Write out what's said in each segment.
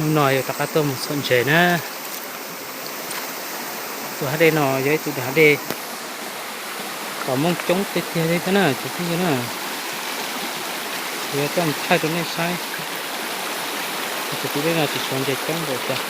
Hnub no yuav rov qab tuaj mus txhuam ntses na. Tus hav dej no yog ib tug hav dej pom mooj coob tiag tiag li thiab na tsoom phooj ywg na. Kuv yuav tuaj mus thaij rau nej saib. Tus dej no tsis suav ntses coob npaum cas.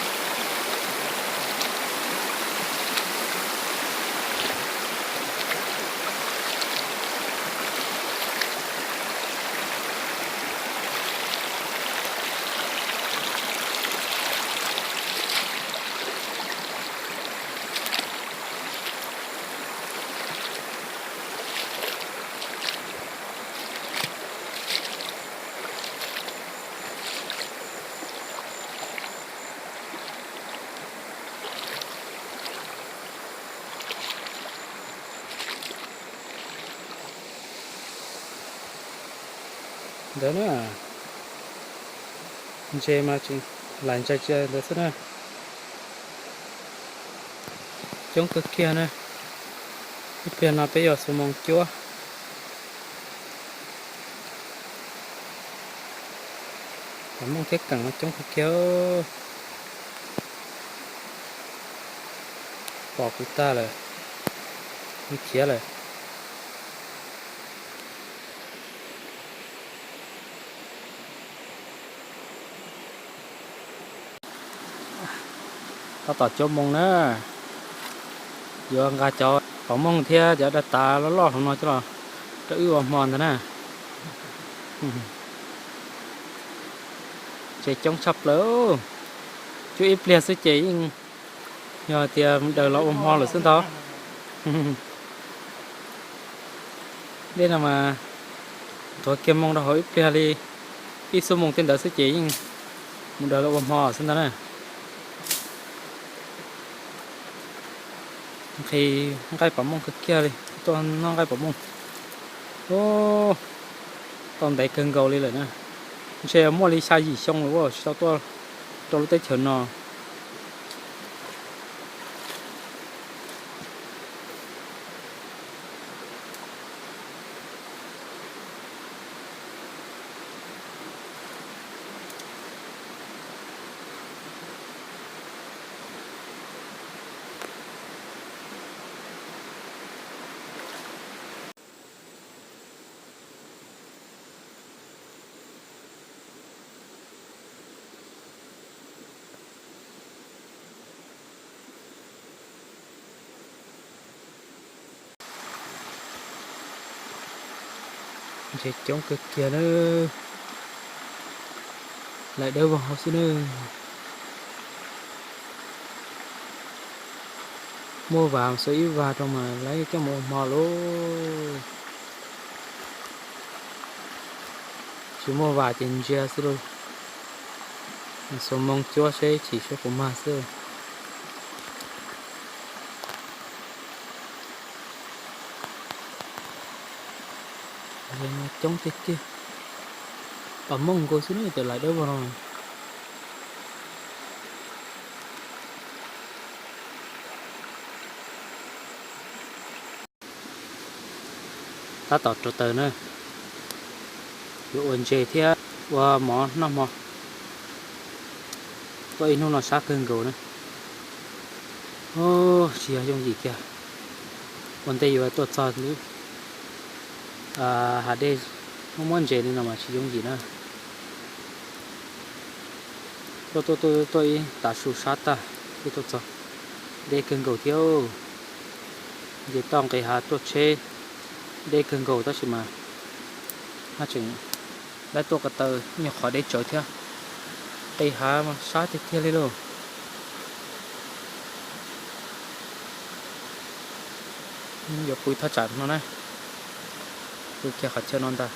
Ntawd na, ntses mas tseem laim ntsaws ntawd xwb na. Coob kawg kiag na. Ib pliag no peb yuav xuas moo cuab. Pom mooj thiab keem mas coob kawg kiag. Pom kuv tag lawm, khiav lawm. Tab tom cuab moo na, yuav nqa cov pom mooj thiab cov daj tas loj loj hauv no coj los rau wb ua hmo ntag na. Ntses coob tshaj plaws, cuab ib pliag xwb ces yeej yog tias mus daws los ua hmo lawm xwb ntag. Dej no mas nthuav kiag moo rau hauv ib pliag li ib xuab moos tej ntawd xwb ces yeej mus daws los ua hmo xwb ntag na. Nqhis nqaij pom mooj kawg kiag li, tuaj noj nqaij pom mooj. Tau ntev kawg nkaus li lawm na. Ntshe muaj li xya yim xyoo lawm tsis tau tuaj rau lub teb chaws no. Ntses coob kawg kiag na, laim dawb vog hauv xwb na. Muaj vas xuas ib vas rau mas lawv coj mus ua hmo lauj. Tsis muaj vas ces ntsia xwb lauj. Xuas moo cuab seb chim seb puas mag xwb. Coob tiag tiag. Pom mooj nkaus xwb na ces laim dawb vog no. Tab tom rau taws na, yuav ua ntses thiab ua mov noj hmo. Tuaj ib hnub no sab kawg nkaus na. Tsis yog yooj yim kiag, ua ntej yuav tuaj txog lub hav dej muaj muab ntses li no mas tsis yooj yim na. Tuaj tuaj tuaj tuaj ib tav su sab tag thiaj tuaj txog, deb kawg nkaus thiab. Ces toj nqis hav tuaj tsheb deb kawg nkaus tab sis mas haj tseem laib tuaj ko taw nyuag qhov deb tsawv thiab. Nqis hav mas sab tiag tiag li lauj. Yuav pw thaj tsam no na, pw kiag qhov chaw no ntag.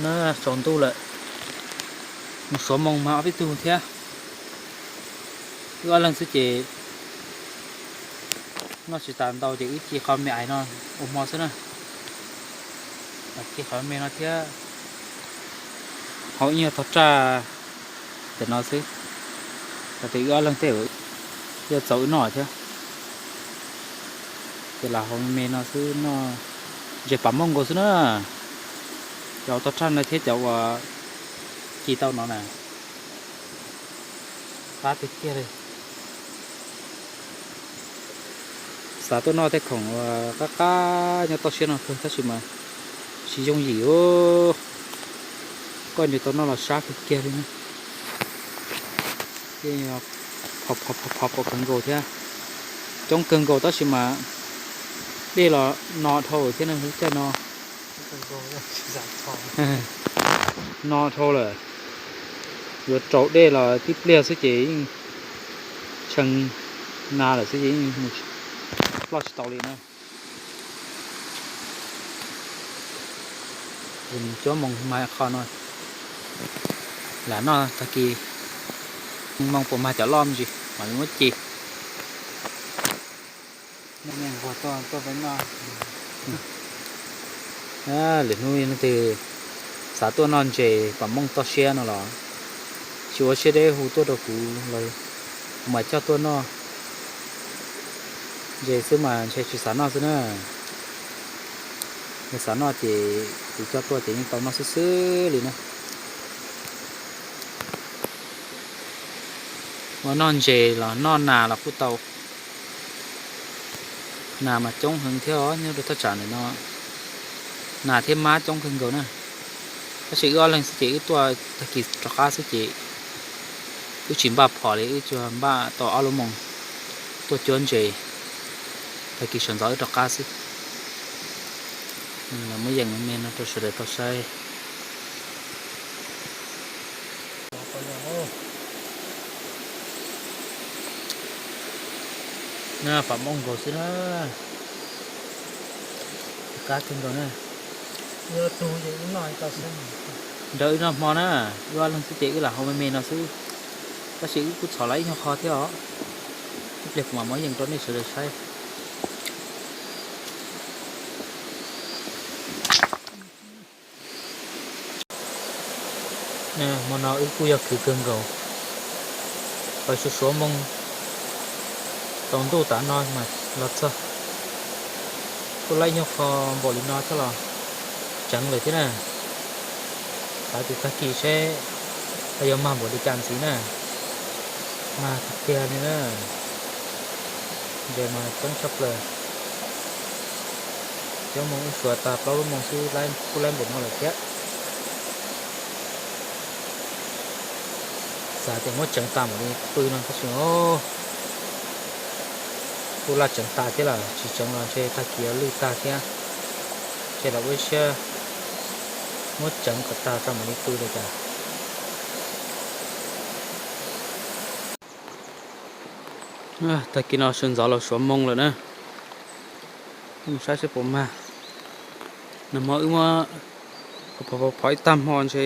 Na, tsaus ntuj lawm, mus suav moo mas ob peb tug thiab. Wb ob leeg xwb ces noj tsis tas ntau ces wb ci qhov me ais no ua hmo xwb na. Ci qhov me no thiab hau ib nyuag tog raj ntawm no xwb, tau tias wb ob leeg tej yuav txaus wb noj thiab. Ces lam hau me me no xwb noj. Ntses pam mooj nkaus xwb na. Cov toj raj no thiab cov uas ci tau no na, qab tiag tiag li. Xav tuaj noj tej khoom uas qab qab nyob toj siab no kawg tab sis mas tsis yooj yim. Koj nws tau noj los sab kawg kiag li na. Phom phom phom phom kawg nkaus thiab, coob kawg nkaus tab sis mas dej los no dhau thiab na lub caij no. No dhau lawm, yuav raus dej los tib pliag xwb ces yeej tshee na lawm xwb ces yeej mus ploj tsis tau li na. Cuab moos mag qho no, lam noj tag kis moos puas mag cov loj me ntsis mam li muab ci. Lwm hnub leej twg xav tuaj noj ntses pam mooj toj siab no los tsis ua siab deb hu tuaj rau kuv los kuv mam coj tuaj noj. Ntses xwb mas ntshe tsis xav noj xwb na. Yog xav noj ces kuv coj tuaj ces yeej tau noj xwb xwb li na. Ua noj ntses los noj nas los kuj tau. Nas mas coob heev thiab os, nyob rau thaj tsam ntawm no nas thiab mab coob kawg nkaus na. Tab sis wb ob leeg xwb ces wb tuaj tag kis rov qab xwb ces wb tsis npaj phom li, wb tsuas npaj tau ob lub moos tuaj cuab ntses tag kis sawv ntxov wb rov qab xwb. Muab yees me me no rau sawv daws tau saib. Pam mooj nkaus xwb na. Qab kawg nkaus na. Nrog wb noj hmo na, wb ob leeg xwb ces wb lam hau me me no xwb. Tab sis wb kuj txhom lawm ib nyuag qho thiab os. Ib pliag kuv mam muab yees rau nej sawv daws saib. Hmo no wb kuj yog khwv kawg nkaus, pais suav suav moo tsaus ntuj tav no mas los txog. Kuj laib nyuag qho npaum li no thiab los tseev lawm thiab na. Xav tias tag kis seb ho yuav mag npaum li cas ntxiv na. Mag tiag tiag li na. Ntses mas coob tshaj plaws. Cov moo wb suav tag plaub lub moo xwb kuj laib npaum no lawm thiab. Xav tias muab tseev tas mam li pw no tab sis kuj laj tseev tas thiab lawm, tsis tseev los ntshe tag kis lwj tag thiab. Ces los ua siab muab tseev kom tag tso mam li pw li cas. Tag kis no sawv ntxov los suav moo lawm na. Mus saib seb puas mag. Nag hmo wb muab phov phov ib tag hmo ntshe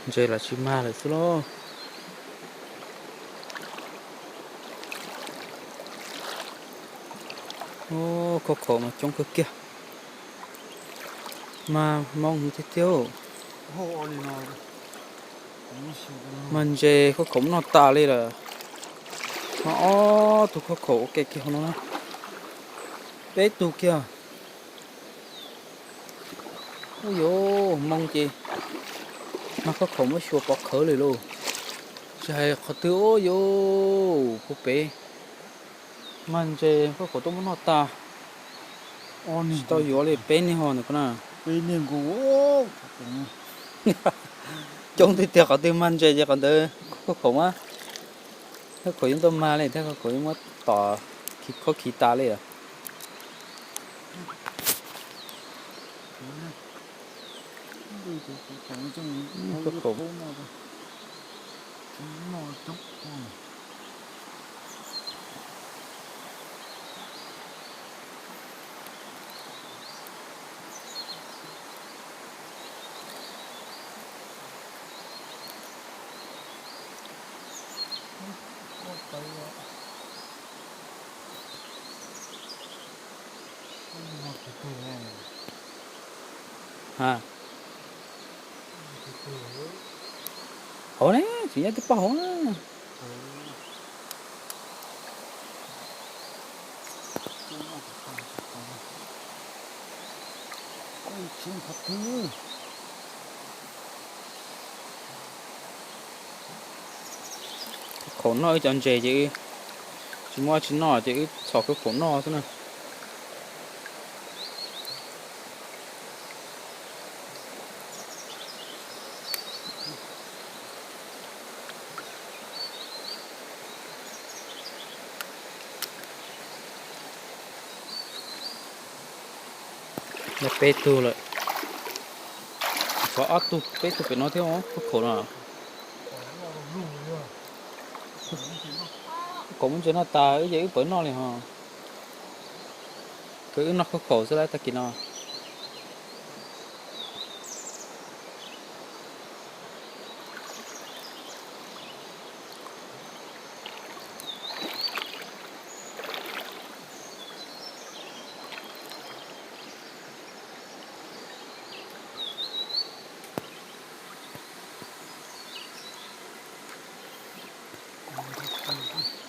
ntses los tsis mag lawm xwb lauj. Khauj khaum mas coob kawg kiag. Mag hmoo heev tiag tiag. Mag ntses khauj khaum noj tas li lawm. Mag ob tug khauj khaum ua ke kiag hauv no na. Peb tug kiag. Ub yuv, hmoo ces mag khauj khaum muab xyuas pov khawv li lauj. Tsis hais qhov twg ub yuv, puag pem. Mag ntses khauj khaum tuaj muab noj tas. Tsis tau yuav li, peb niag ho ntawm ko na. Coob tiag tiag, qhov twg mag ntses ces qhov ntawd khauj khaum mas. Khauj khaum yeej tuaj mag li thiab, khauj khaum yeej muab tom khaub khiv tas li lawm. Khauj khaum. Ha. Hauv ne, tsis nyob twb poj hauv na. Khaum noj wb cov ntses ces wb tsis muaj tsis noj ces wb txhom khaub khaum noj xwb na. Yog peb tug lawm, tshuav ob tug peb tug pem no thiab khaub khaum no. Khaub khaum muaj ntses noj tas wb ces wb pawv noj li ho. Kawg wb noj khaub khaum xwb lawm tag kis no.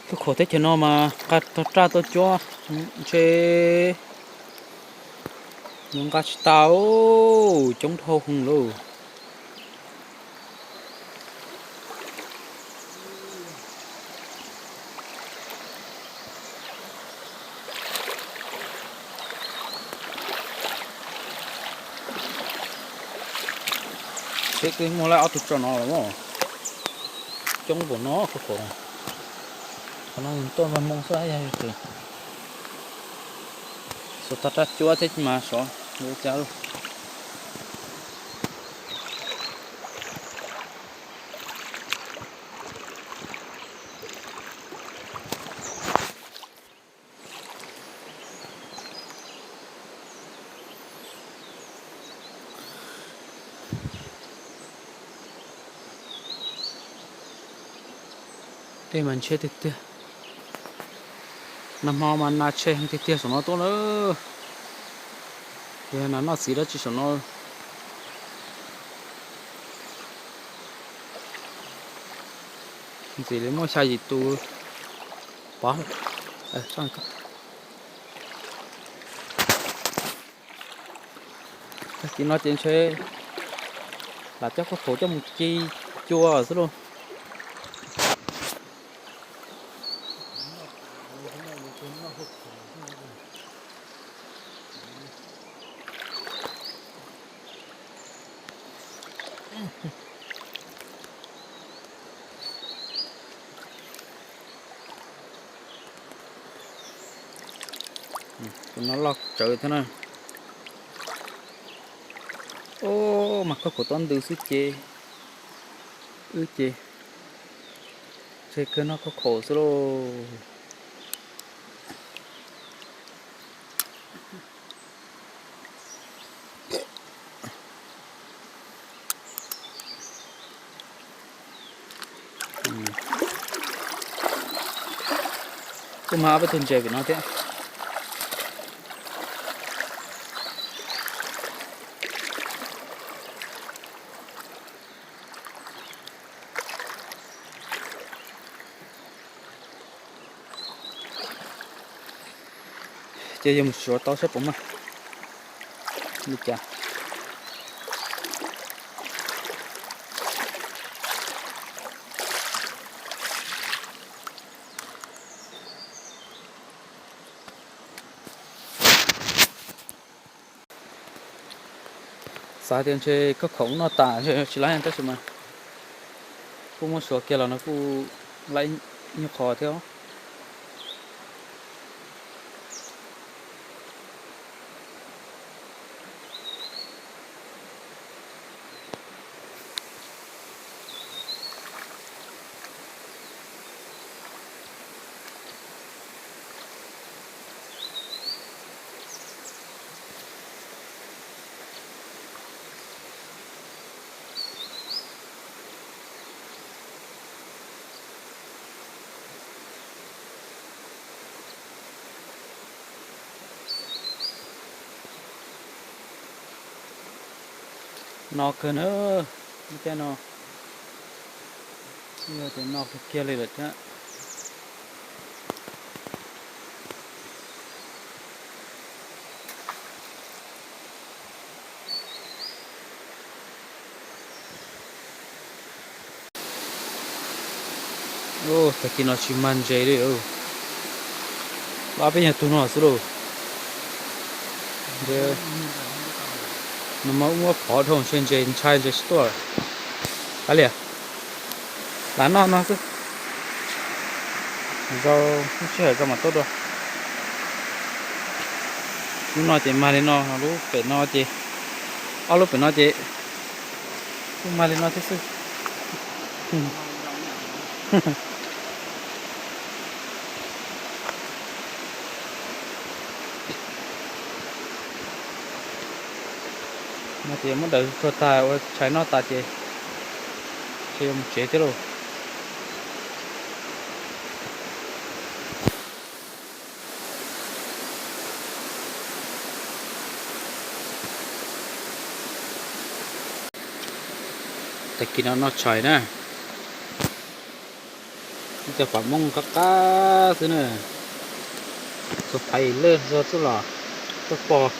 Tus khaum teb chaws no mas nqa tog raj tuaj cuab ntshe nws nqa tsis tau, coob dhau hwv lauj. Peb twb muaj lawm ob tug tso no los mas coob npaum no khaub khaum. Qhov no tuaj npaj hmoo xwb yog yus tseem xuas tog raj cuab thiab mas xyov yuav ua cas lauj. Tej mas ntshiab tiag tiag. Nag hmo mas nas tshe tiag tiag saum no tuaj lawm. Yog nas noj txiv dab tsi saum no. Ntxim li muaj xya yim tus pov. Tag kis no ces ntshe lam coj khaub khaum coj mus ci cua xwb lauj. Tus no loj tsawv thiab na. Ub, mas khaub khaum tob ntws xwb ces wb ces tseg kawg noj khaub khaum xwb lauj. Kuj mag ob peb tug ntses pem no thiab. Ces yog mus suav tau saib puas mag li cas. Xav tias ntshe khaub khaum noj tas tsis laib tab sis mas kuj muab suav kiag los no kuj laib nyuag qho thiab. No kawg na, lub caij no yog tias no kawg kiag li lawm thiab. Tag kis no tsis mag ntses li. Lab peb nyuag tug no xwb lauj. Nws mas muab phov dhau ntshe ntses ntshai ntses tsis tuaj. Kav liam, lam noj no xwb. Zaum lub sij hawm zaum mam tuaj dua. Lub no ces mag li no, lub pem no ces, ob lub pem no ces kuj mag li no thiab xwb. No ces muab daws tsuag tag ua tshais noj tas ces, ces yuav mus tsev thiab lauj. Tag kis no noj tshais na. Ib co pam Hmoob qab qab xwb na. Txhua phaiv lawj txhua txuj los tuaj pog.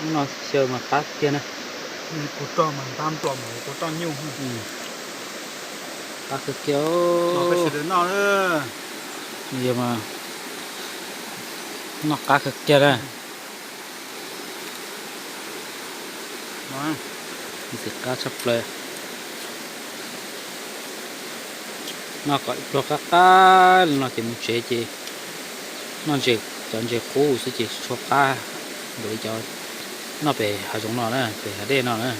Hnub no xyaw mas qab tiag na. Kuv roj mas ntab nplos mas kuv roj nyuj. Qab kawg kiag. Yog mas noj qab kawg kiag na. Ntxim qab tshaj plaws. Noj kom pluag qab qab li no ces mus tsev ces noj ntses, cov ntses qub xwb ces tsis tshua qab npaum li cov noj pem hav zoov no na, pem hav dej no na.